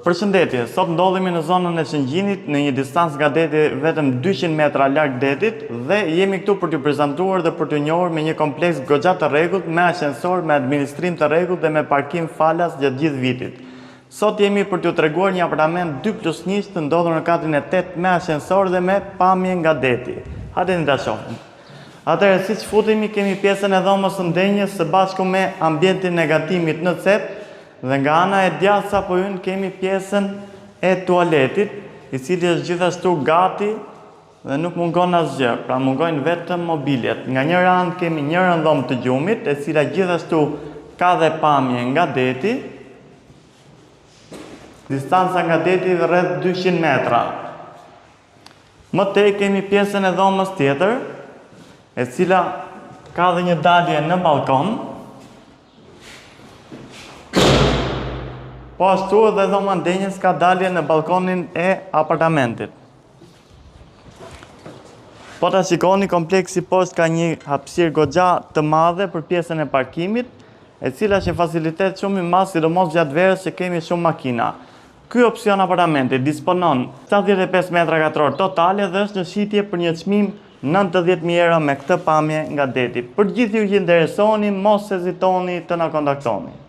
Përshëndetje, sot ndodhemi në zonën e Shëngjinit, në një distancë nga deti vetëm 200 metra larg detit dhe jemi këtu për t'ju prezantuar dhe për t'ju njohur me një kompleks goxha të rregullt, me ashensor, me administrim të rregullt dhe me parkim falas gjatë gjithë vitit. Sot jemi për t'ju treguar një apartament 2 plus 1 të ndodhur në katin e 8 me ashensor dhe me pamje nga deti. Hajdeni ta shohim. Atëherë, siç futemi, kemi pjesën e dhomës së ndenjës së bashku me ambientin e gatimit në cep Dhe nga ana e djathtë sapo hyn kemi pjesën e tualetit, i cili është gjithashtu gati dhe nuk mungon asgjë, pra mungojnë vetëm mobiljet. Nga njëra anë kemi njërën dhomë të gjumit, e cila gjithashtu ka dhe pamje nga deti. Distanca nga deti rreth 200 metra. Më tej kemi pjesën e dhomës tjetër, e cila ka dhe një dalje në ballkon. Po ashtu edhe dhoma ndenjës ka dalje në ballkonin e apartamentit. Po ta shikoni, kompleksi poshtë ka një hapësirë goxha të madhe për pjesën e parkimit, e cila është një facilitet shumë i madh, sidomos gjatë verës që kemi shumë makina. Ky opsion apartamenti disponon 75 metra katror totale dhe është në shitje për një çmim 90.000 euro me këtë pamje nga deti. Për gjithë ju që interesoheni, mos hezitoni të na kontaktoni.